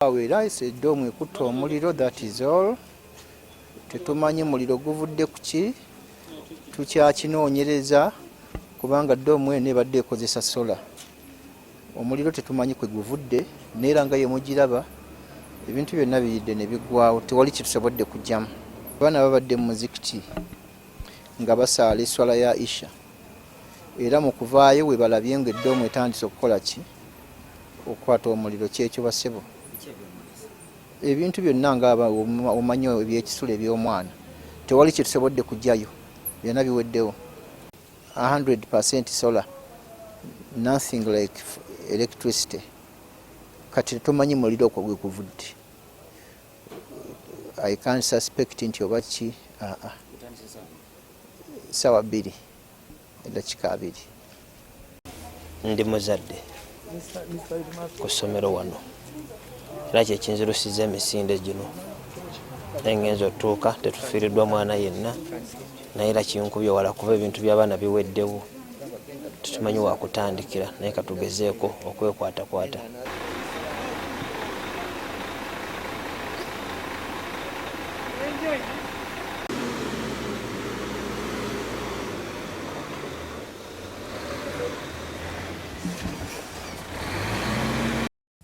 Awo era edoomu ekutte omuliro, that is all. Tetumanyi muliro guvudde ku ki, tukyakinoonyereza kubanga doomu eno ebadde ekozesa sola. Omuliro tetumanyi kwe guvudde, naye era nga ye mugiraba ebintu byonna biyidde ne biggwawo, tewali kyetusobodde kugyamu. Abaana babadde mu muzikiti nga basaala eswala ya Isha, era mu kuvaayo we balabye nga eddoomu etandise okukola ki, okukwata omuliro. Kyekyo basebo, ebintu byonna nga omanyi ebyekisulo eby'omwana, tewali kyetusobodde kugyayo, byonna biweddewo. 100% solar, nothing like electricity. Kati tetumanyi muliro okwo gwe guvudde. I can't suspect nti oba ki. Aa, 2:20. Ndi muzadde ku ssomero wano, era kyekinzirusiza emisinde gino, naye ngenza otuuka tetufiiriddwa mwana yenna, naye era kinkubye wala kuba ebintu by'abaana biweddewo, tetumanyi wakutandikira, naye katugezeeko okwekwatakwata.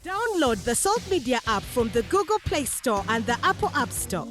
Download the Salt Media app from the Google Play Store and the Apple App Store.